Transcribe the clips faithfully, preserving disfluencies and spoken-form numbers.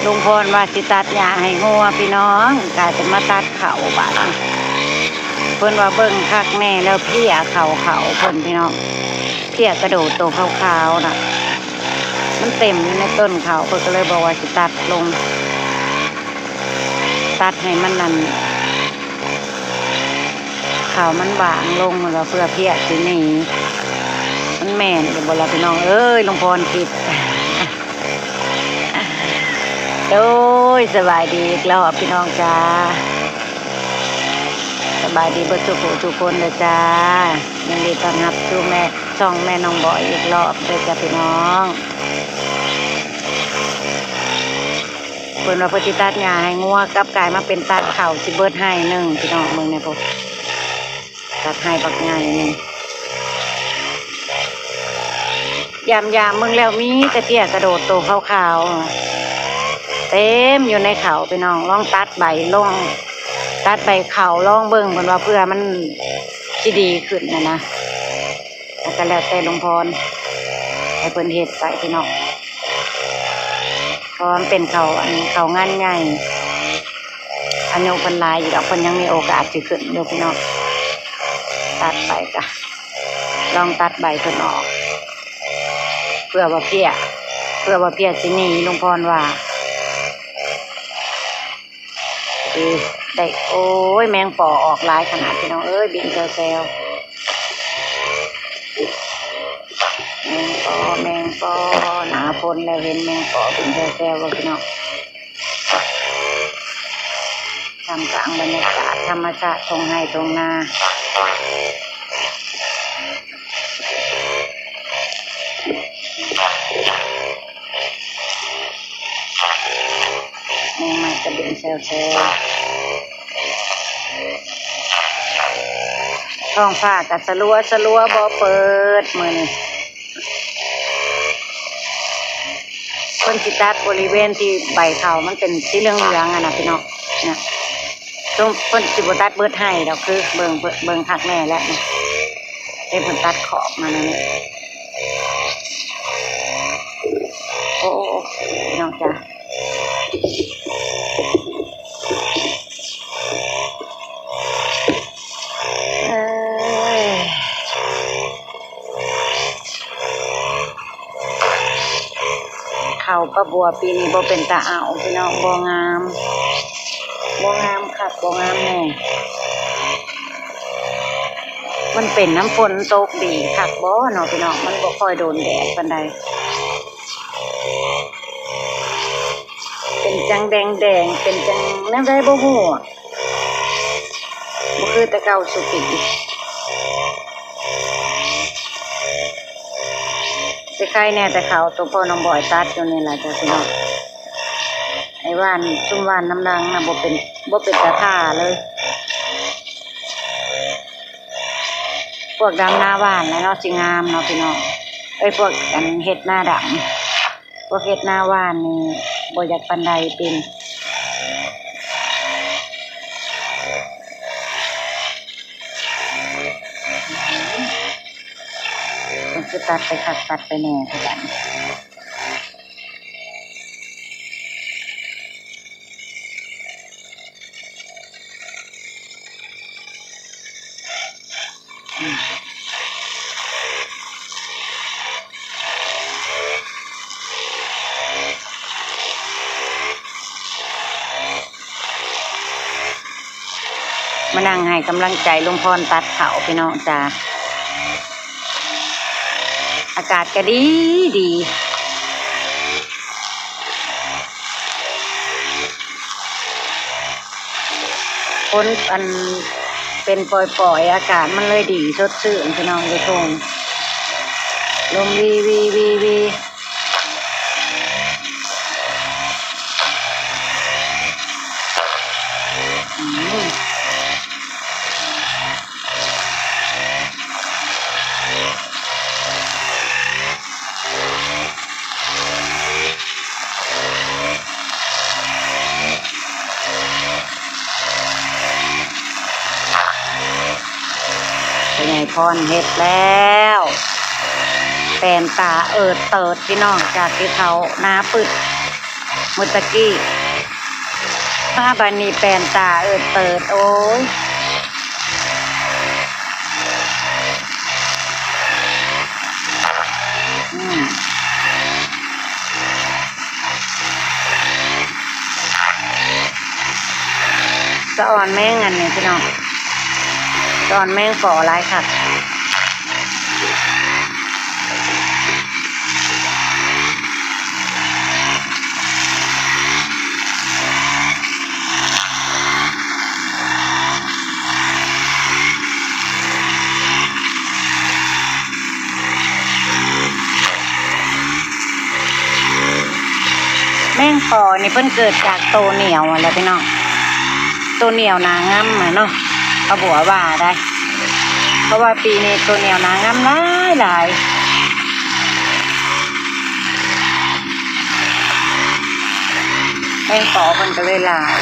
ลุงพรว่าสิตัดหญ้าให้งัวพี่น้อง กลายเป็นมาตัดเขาบาดนี้ เพิ่นว่าเบิ่งคักแน่แล้วเพลี้ยเขา เขาเพิ่นพี่น้อง เพลี้ยกระโดดตัวขาวๆน่ะ มันเต็มอยู่ในต้นเขา เพิ่นก็เลยบอกว่าสิตัดลง ตัดให้มันนั่น เขามันบางลง มันว่าเพื่อเพลี้ยสิหนี มันแม่นอยู่บ่ล่ะพี่น้องเอ้ย ลุงพรคิด โอ้ย สบายดีอีกรอบพี่น้องจ้า สบายดีเบิดทุกผู้ทุกคนเลยจ้า ยินดีต้อนรับสู่แม่ ช่องแม่น้องบอยอีกรอบเลยจ้าพี่น้อง เพิ่นว่าเพิ่นสิตัดหญ้าให้งัว กลับกลายมาเป็นตัดเขาสิเบิดไฮ่หนึ่งพี่น้อง เบิ่งแน่พุ้น ตัดไฮ่บักใหญ่หนึ่ง ยามๆเบิ่งแล้วมีแต่เพลี้ยกระโดดตัวขาวๆ เต็มอยู่ในเขาพี่น้อง ลองตัดใบลอง ตัดใบเขาลองเบิ่ง เพิ่นว่าเพื่อมันสิดีขึ้นน่ะนะ แล้วก็แล้วแต่ลุงพร ให้เพิ่นเฮ็ดไปพี่น้อง เพราะว่ามันเป็นเขา อันเขางานใหญ่ อายุเพิ่นหลายอยู่ดอก เพิ่นยังมีโอกาสสิขึ้นอยู่พี่น้อง ตัดไปจ้ะ ลองตัดใบเพิ่นออก เพื่อว่าเพลี้ย เพื่อว่าเพลี้ยสิหนี ลุงพรว่า เอ้ย ได้ โอ้ย แมงป่อออกหลายขนาดพี่น้องเอ้ย บินแซวๆ แมงป่อ แมงป่อ หน้าฝนแล้วเห็นแมงป่อบินแซวๆ บ่พี่น้อง ท่ามกลางบรรยากาศธรรมชาติ ท่งไฮ่ท่งนา แมงไม้กระเด็นแซวๆ ท้องฟ้าก็สลัวสลัวบ่เปิดมื้อนี้ เพิ่นสิตัดบริเวณที่ใบเขามันเป็นสีเหลืองๆ อะนะพี่น้อง นะ ซุมเพิ่นสิบ่ตัดเบิดไฮ่ดอก คือเบิ่ง เบิ่ง เบิ่งคักแน่แล้วนี่ เอ้ย เพิ่นตัดขอบมาแล้วนี่ โอ้ โอ้ โอ้ พี่น้องจ้ะ เอ้ย เขาปะบัวปีนี้บ่เป็นตาเอาพี่น้อง บ่งาม บ่งามคัก บ่งามแน่ มันเป็นน้ำฝนตกดีคักบ่เนาะพี่น้อง มันบ่ค่อยโดนแดดปานใด เป็นจั่งแดงๆ เป็นจั่งแนวใดบ่ฮู้อะ บ่คือแต่เก่าซุปี สิไข่แน่แต่เขาตัวพ่อน้องบอยตัดอยู่นี่ล่ะจ้ะพี่น้อง ไอ้หว่าน ซุมหว่านนำหลังน่ะ บ่เป็น บ่เป็นตาท่าเลย พวกดำนาหว่านแล้วเนาะ สิงามเนาะพี่น้อง เอ้ย พวกอันเฮ็ดนาดำ พวกเฮ็ดนาหว่านนี่บ่อยากปานใด เป็น มันคือตัดไปคักตัดไปแน่คือกัน มานั่งให้กำลังใจลุงพรตัดเขาพี่น้องจ้า อากาศก็ดีดี ฝนอันเป็นปล่อยๆ อากาศมันเลยดีสดชื่นพี่น้องอยู่ทุ่ง ลมวีวีวีวี อืม พ่อใหญ่พรเฮ็ดแล้ว แปนตาเอิดเติดพี่น้อง จากที่เขาหน้าปึด มื้อตะกี้ มาบัดนี้แปนตาเอิดเติด โอ้ย อืม สะออนแมงอันนี้พี่น้อง สะออนแมงปอหลายคัก แมงปอนี่เพิ่นเกิดจากโตเหนียวหั้นแหละพี่น้อง โตเหนียวหนางำหั้นเนาะ ป้าบัวว่าได้ เพราะว่าปีนี้โตเหนียวหนางำหลายหลาย แมงปอเพิ่นก็เลยหลาย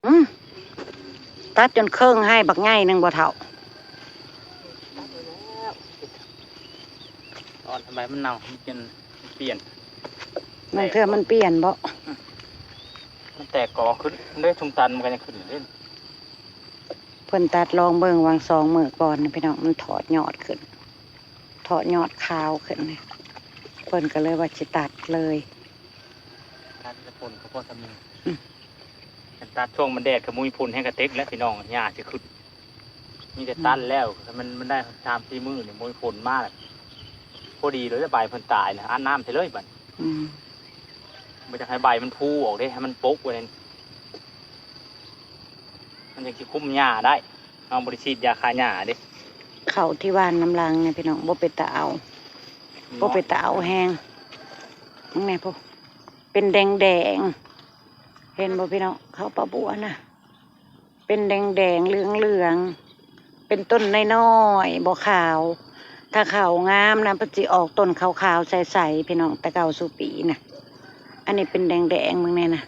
อืม ตัดจนเคิงไฮ่บักใหญ่หนึ่งบ่เฒ่า ตอนทำไมมันเน่า มันเป็น มันเปลี่ยน บางเทื่อมันเปลี่ยนบ่ มันแตกกอขึ้น มันได้ชุมตันมันก็ยังขึ้นอยู่เด้ เพิ่นตัดลองเบิ่งวางสองมื้อก่อนนะพี่น้อง มันถอดยอดขึ้น ถอดยอดขาวขึ้นนี่ เพิ่นก็เลยว่าสิตัดเลย ตัดจะปนก็พอสำนึก อืม ตัดช่วงมันแดดก็มุ้ยพุ่นแห้งกระเต็กแล้วพี่น้อง หญ้าสิขึ้น มีแต่ตัดแล้ว มัน มันได้สามสี่มื้อนี่มุ้ยพุ่นมาก พอดีเลยใบเพิ่นตายนะ อัดน้ำใส่เลยบัด อืม บ่อยากให้ใบมันพูออกเด้ ให้มันปกไว้นั่น มันจังสิคุมหญ้าได้ เอาบ่ได้ฉีดยาฆ่าหญ้าเด้ เข้าที่หว่านนำหลังเนี่ยพี่น้อง บ่เป็นตาเอา บ่เป็นตาเอาแฮง มึงแน่พุ เป็นแดงๆ เห็นบ่พี่น้อง เข้าป้าบัวนะ เป็นแดงๆ เหลืองๆ เป็นต้นน้อยๆ บ่ขาว ถ้าเข้างามนะ เพิ่นสิออกต้นขาวๆ ใสๆ พี่น้อง แต่เก่าสู่ปีนะ อันนี้เป็นแดงๆ มึงแน่นะ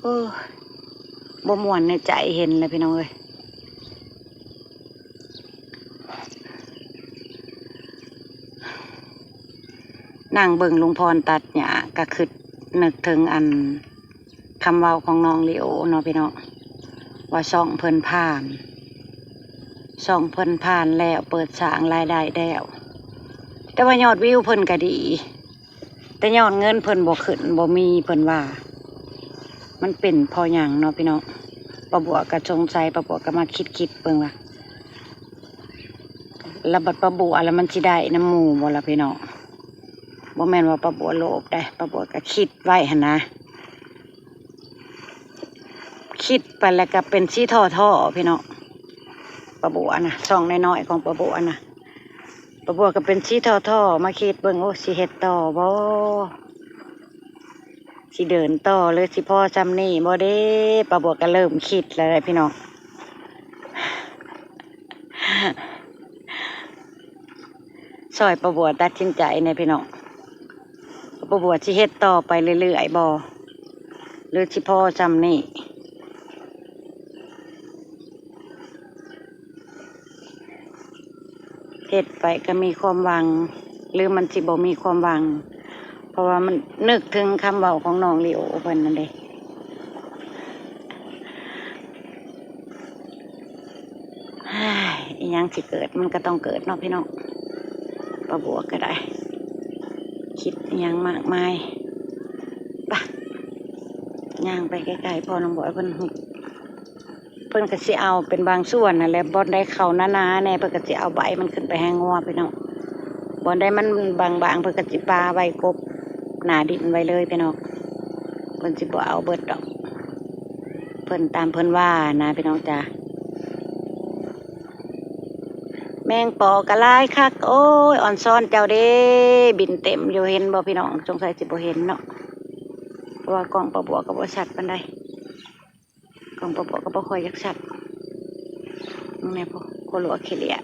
โอ้ย บ่ม่วนในใจเห็นเลยพี่น้องเอ้ย นั่งเบิ่งลุงพรตัดหญ้า ก็คิดนึกถึงอันคำเว้าของน้องลีโอเนาะพี่น้อง ว่าช่องเพิ่นผ่าน ช่องเพิ่นผ่านแล้ว เปิดสร้างรายได้แล้ว แต่ว่ายอดวิวเพิ่นก็ดี แต่ยอดเงินเพิ่นบ่ขึ้นบ่มี เพิ่นว่า มันเป็นเพราะหยังเนาะพี่น้อง ป้าบัวก็สงสัย ป้าบัวก็มาคิดๆ เบิ่งว่า แล้วบัดป้าบัวแล้วมันสิได้นำหมู่บ่ล่ะพี่น้อง บ่แม่นว่าป้าบัวโลภได้ ป้าบัวก็คิดไว้หั้นนะ คิดไปแล้วก็เป็นสิท้อๆ พี่น้อง ป้าบัวนะ ช่องน้อยๆ ของป้าบัวนะ ป้าบัวก็เป็นสิท้อๆ มาคิดเบิ่ง โอ้ สิเฮ็ดต่อบ่ สิเดินต่อหรือสิพอส่ำนี้บ่เด้ ป้าบัวก็เริ่มคิดแล้วแหละพี่น้อง ซอยป้าบัวตัดสินใจแหน่พี่น้อง ป้าบัวสิเฮ็ดต่อไปเรื่อยๆ บ่ หรือสิพอส่ำนี้ เฮ็ดไปก็มีความหวัง หรือมันสิบ่มีความหวัง เพราะว่ามันนึกถึงคำเว้าของน้องลีโอเพิ่นนั่นเด้ ฮ้าย อิหยังสิเกิดมันก็ต้องเกิดเนาะพี่น้อง ป้าบัวก็ได้ คิดอิหยังมากมาย ไป ย่างไปใกล้ๆ พ่อน้องบอยเพิ่นหุบ เพิ่นก็สิเอาเป็นบางส่วนนั่นแหละ บ่อนใดเข้าหนาๆ แหน่ เพิ่นก็สิเอาใบมันขึ้นไปให้งัวพี่น้อง บ่อนใดมันบางๆ เพิ่นก็สิปาไว้กบหน้าดินไว้เลยพี่น้อง เพิ่นสิบ่เอาเบิดดอก เพิ่นตามเพิ่นว่านะพี่น้องจ้า แมงปอกะหลายคัก โอ้ย ออนซอนเจ้าเด้ บินเต็มอยู่ เห็นบ่พี่น้อง สงสัยสิบ่เห็นเนาะ เพราะว่ากล้องป้าบัวก็บ่ชัดปานใด กล้องป้าบัวก็บ่ค่อยอยากชัด มึงแน่พุ โคโลอะเคเลีย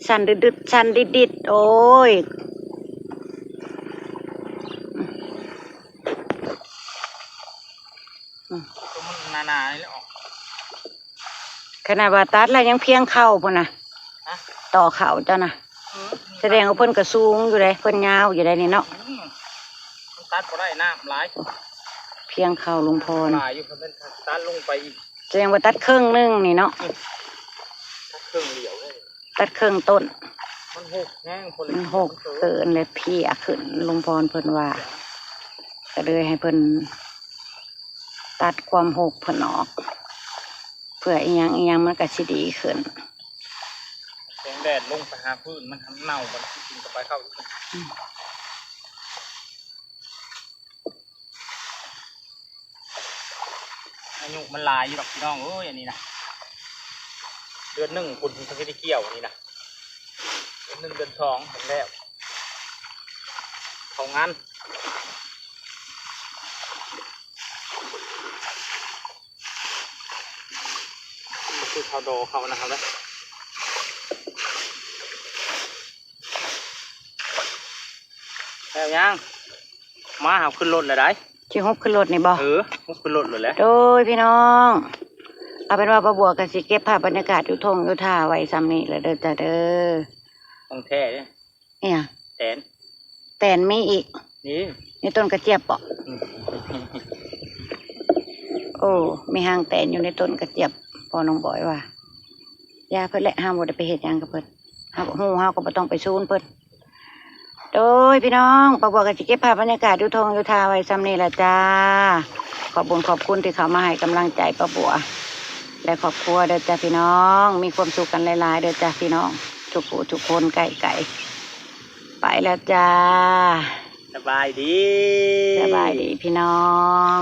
สั่นดึดๆ สั่นดิดๆ โอ้ย อืม อืม มันหนาๆ นี่แหละออก ขนาดว่าตัดแล้วยังเพียงเข้าพุ้นน่ะ ต่อเขาเจ้านะ อืม แสดงว่าเพิ่นก็สูงอยู่เด้ เพิ่นยาวอยู่เด้นี่เนาะ อืมมันตัดบ่ได้น้ำหลาย เพียงเขาลุงพร หลายอยู่เพิ่นตัดลงไปอีก แสดงว่าตัดครึ่งหนึ่งนี่เนาะ ตัดเครื่องเหลียวเลย ตัดครึ่งต้น มันหกแห้งคนละ มันหกเกินเลยเพลียขึ้นลุงพรเพิ่นว่า ก็เลยให้เพิ่นตัดความหกเพิ่นออก เพื่ออีหยังอีหยังมันก็สิดีขึ้น แสงแดดลงไปหาพื้นมันทำเน่ามันกินกับใบข้าวอีก อายุมันหลายอยู่ดอกพี่น้องเอ้ยอันนี้นะ เดือนหนึ่งคุณถึงจะได้เกี่ยวอันนี้นะ เดือนหนึ่งเดือนสองเห็นแล้ว เขางานคือเขาดอเขานะครับนะ แล้วยัง มาหาขึ้นรถเลยได้ สิฮุบขึ้นรถนี่บ่ เออฮุบขึ้นรถเลยแหละ โดยพี่น้อง เอาเป็นว่าป้าบัวก็สิเก็บภาพบรรยากาศอยู่ท่งอยู่ท่าไว้ซ้ำนี่แหละเด้อจ้าเด้อ ของแท้เนี่ย เนี่ย แตน แตนมีอีก นี่ ในต้นกระเจี๊ยบบ่ อืม โอ้ มีหางแตนอยู่ในต้นกระเจี๊ยบ พ่อน้องบอยว่า อย่าเพิ่นแหละ ห้ามบ่ได้ไปเฮ็ดหยังกับเพิ่น เฮาฮู้ เฮาก็บ่ต้องไปซูนเพิ่น โดยพี่น้อง ป้าบัวก็สิเก็บภาพบรรยากาศอยู่ท่งอยู่ท่าไว้ซ้ำนี่แหละจ้า ขอบบุญขอบคุณที่เข้ามาให้กำลังใจป้าบัว และครอบครัวเด้อจ้าพี่น้อง มีความสุขกันหลายๆเด้อจ้าพี่น้อง ทุกผู้ทุกคนใกล้ๆ ไปแล้วจ้า สบายดี สบายดีพี่น้อง